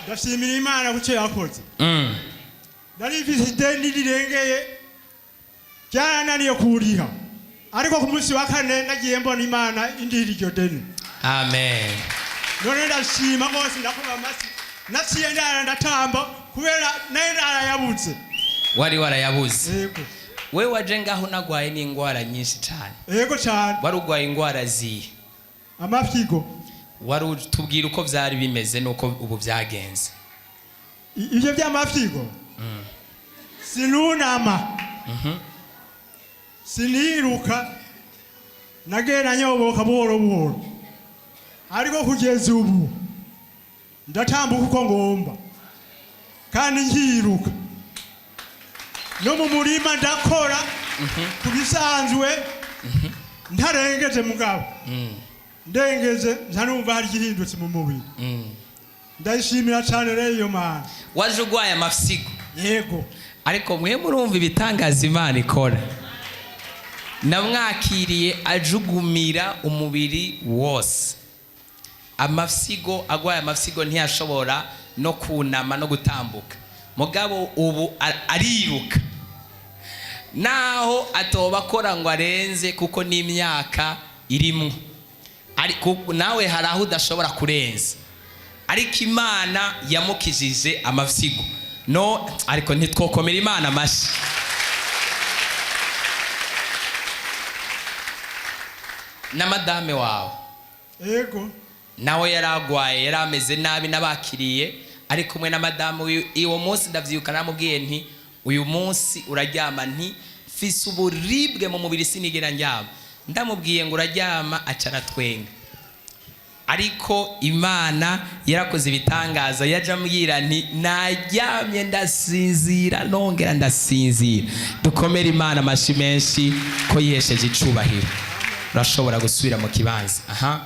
Ndashimira Imana kucyo yakoze. Nari mfise ideni rirengeye, byarananiye kuriha, ariko ku munsi wa kane nagiye mbona Imana indihira iryo deni. Amen. None ndashima rwose, ndakoma amashyi, naciye ndara ndatamba kubera nayo narayabuze. Wari warayabuze? Yego. We waje ngaho unagwaye n'ingwara nyinshi cyane. Yego cyane. Wari ugwaye ingwara zihe? Amafyigo. Wari tubwira uko byari bimeze n'uko ubu byagenze. Ibyo by'amafyigo, sinunama, siniruka, nagenda nyoboka buhoro buhoro, ariko kugeza ubu ndatambuka uko ngomba kandi nkiruka no mu murima, ndakora ku bisanzwe ntarengeje, mugabo ndengeje nca numva hari igihindutse mu mubiri. Ndayishimira cyane rero iyo Mana. Waje ugwaye amafyigo? Yego. Ariko mwe murumva ibitangaza Imana ikora. Namwakiriye ajugumira umubiri wose, amafyigo, agwaye amafyigo, ntiyashobora no kunama no gutambuka, mugabo ubu ariruka, naho atoba akora ngo arenze kuko n'imyaka irimwo. Nawe hari aho udashobora kurenza, ariko Imana yamukijije amafyigo. No ariko ntitwokomera Imana amashyi? Na madame wawe? Yego. Nawe yari agwaye, yari ameze nabi. N'abakiriye ari kumwe na madamu wiwe. Uwo munsi ndavyibuka, naramubwiye nti: "Uyu munsi uraryama." Nti: "Mfise uburibwe mu mubiri, sinigera ndyama." Ndamubwiye ngo uraryama, aca aratwenga. Ariko Imana yarakoze ibitangaza. Yaje ambwira nti: "Naryamye ndasinzira, nongera ndasinzira." Dukomere Imana amashyi menshi ko yihesheje icubahiro. Urashobora gusubira mu kibanza aha.